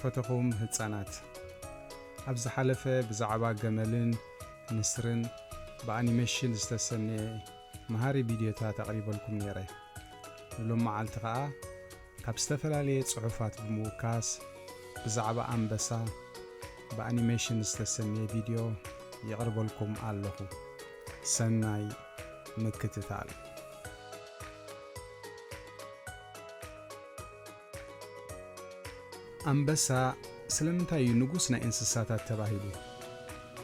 ፈተኹም ህጻናት፣ ኣብ ዝሓለፈ ብዛዕባ ገመልን ንስርን ብኣኒሜሽን ዝተሰነየ መሃሪ ቪድዮታት ኣቕሪበልኩም ነይረ። ንሎም መዓልቲ ኸኣ ካብ ዝተፈላለየ ጽሑፋት ብምውካስ ብዛዕባ ኣንበሳ ብኣኒሜሽን ዝተሰነየ ቪድዮ የቕርበልኩም ኣለኹ። ሰናይ ምክትታል። ኣንበሳ ስለምንታይ እዩ ንጉስ ናይ እንስሳታት ተባሂሉ?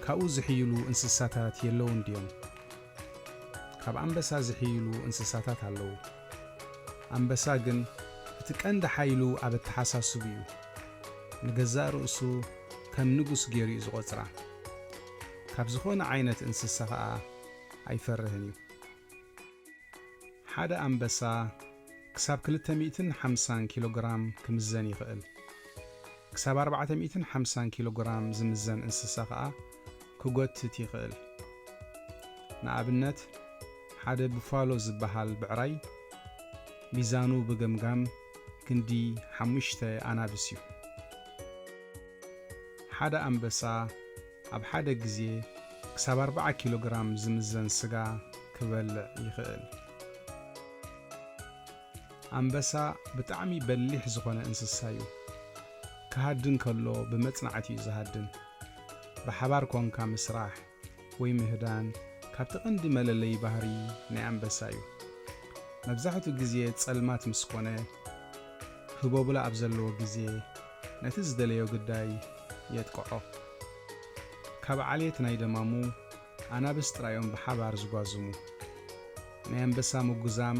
ካብኡ ዝሕይሉ እንስሳታት የለውን ድዮም? ካብ ኣንበሳ ዝሕይሉ እንስሳታት ኣለዉ። ኣንበሳ ግን እቲ ቀንዲ ሓይሉ ኣብ ኣተሓሳስቡ እዩ። ንገዛእ ርእሱ ከም ንጉስ ገይሩ እዩ ዝቖጽራ። ካብ ዝኾነ ዓይነት እንስሳ ኸኣ ኣይፈርህን እዩ። ሓደ ኣንበሳ ክሳብ ክልተ ሚእትን ሓምሳን ኪሎ ግራም ክምዘን ይኽእል። ክሳብ ኣርባዕተ ሚእትን ሓምሳን ኪሎ ግራም ዝምዘን እንስሳ ኸኣ ክጎትት ይኽእል። ንኣብነት፣ ሓደ ቡፋሎ ዝበሃል ብዕራይ ሚዛኑ ብገምጋም ክንዲ ሓሙሽተ ኣናብስ እዩ። ሓደ ኣንበሳ ኣብ ሓደ ግዜ ክሳብ ኣርባዓ ኪሎ ግራም ዝምዘን ስጋ ክበልዕ ይኽእል። ኣንበሳ ብጣዕሚ በሊሕ ዝኾነ እንስሳ እዩ። ክሃድን ከሎ ብመጽናዕቲ እዩ ዝሃድን። ብሓባር ኮንካ ምስራሕ ወይ ምህዳን ካብቲ ቀንዲ መለለዪ ባህሪ ናይ ኣንበሳ እዩ። መብዛሕትኡ ግዜ ጸልማት ምስ ኮነ፣ ህቦብላ ኣብ ዘለዎ ግዜ ነቲ ዝደለዮ ግዳይ የጥቅዖ። ካብ ዓሌት ናይ ደማሙ ኣናብስ ጥራዮም ብሓባር ዝጓዝሙ። ናይ ኣንበሳ ምጉዛም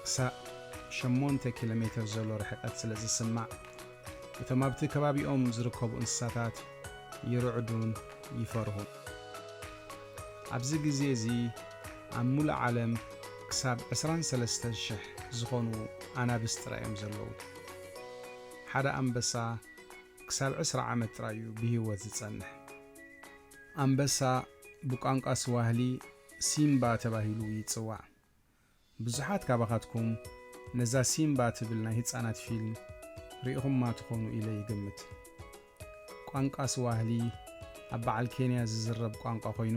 ክሳዕ ሸሞንተ ኪሎ ሜተር ዘሎ ርሕቀት ስለ ዝስማዕ፣ እቶም ኣብቲ ከባቢኦም ዝርከቡ እንስሳታት ይርዕዱን ይፈርሁን። ኣብዚ ግዜ እዚ ኣብ ሙሉእ ዓለም ክሳብ ዕስራን ሰለስተን ሽሕ ዝኾኑ ኣናብስ ጥራይ እዮም ዘለዉ። ሓደ ኣንበሳ ክሳብ ዕስራ ዓመት ጥራይ እዩ ብህይወት ዝጸንሕ። ኣንበሳ ብቋንቋ ስዋህሊ ሲምባ ተባሂሉ ይጽዋዕ። ብዙሓት ካባኻትኩም ነዛ ሲምባ ትብል ናይ ህጻናት ፊልም ርኢኹማ ትኾኑ ኢለ ይግምት። ቋንቋ ስዋህሊ ኣብ በዓል ኬንያ ዝዝረብ ቋንቋ ኮይኑ፣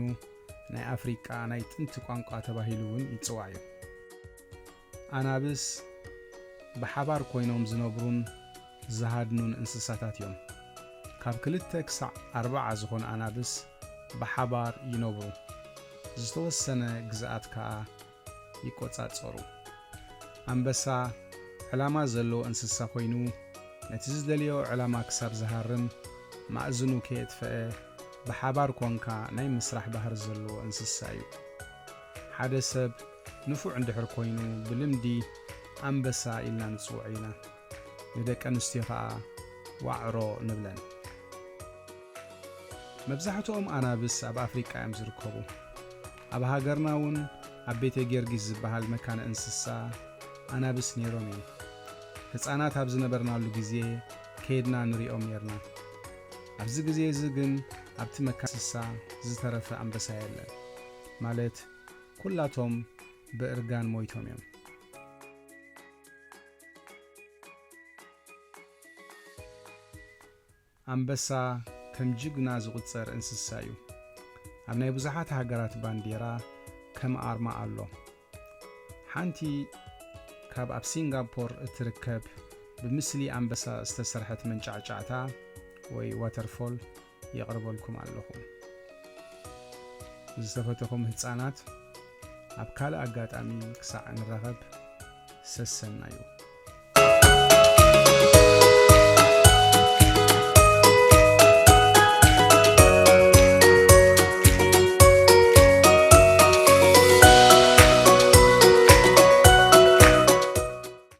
ናይ ኣፍሪቃ ናይ ጥንቲ ቋንቋ ተባሂሉ እውን ይጽዋዕ እዩ። ኣናብስ ብሓባር ኮይኖም ዝነብሩን ዝሃድኑን እንስሳታት እዮም። ካብ ክልተ ክሳዕ ኣርባዓ ዝኾኑ ኣናብስ ብሓባር ይነብሩ። ዝተወሰነ ግዝኣት ከኣ ይቆጻጸሩ። ኣንበሳ ዕላማ ዘለዎ እንስሳ ኮይኑ፣ ነቲ ዝደልዮ ዕላማ ክሳብ ዝሃርም፣ ማእዝኑ ከየጥፈአ ብሓባር ኮንካ ናይ ምስራሕ ባህሪ ዘለዎ እንስሳ እዩ። ሓደ ሰብ ንፉዕ እንድሕር ኮይኑ፣ ብልምዲ ኣንበሳ ኢልና ንጽውዖ ኢና። ንደቂ ኣንስትዮ ኸኣ ዋዕሮ ንብለን። መብዛሕትኦም ኣናብስ ኣብ ኣፍሪቃ እዮም ዝርከቡ። ኣብ ሃገርና እውን ኣብ ቤተ ጊዮርጊስ ዝበሃል መካነ እንስሳ ኣናብስ ነይሮም እዮም። ህጻናት ኣብ ዝነበርናሉ ግዜ ከይድና ንሪኦም ነይርና። ኣብዚ ግዜ እዚ ግን ኣብቲ መካነ እንስሳ ዝተረፈ ኣንበሳ የለን። ማለት ኩላቶም ብእርጋን ሞይቶም እዮም። ኣንበሳ ከም ጅግና ዝቑጸር እንስሳ እዩ። ኣብ ናይ ብዙሓት ሃገራት ባንዴራ ከም ኣርማ ኣሎ። ሓንቲ ካብ ኣብ ሲንጋፖር እትርከብ ብምስሊ ኣንበሳ ዝተሰርሐት መንጫዕጫዕታ ወይ ዋተርፎል የቕርበልኩም ኣለኹ። ዝተፈተኹም ህጻናት፣ ኣብ ካልእ ኣጋጣሚ ክሳዕ ንራኸብ፣ ሰሰናዩ።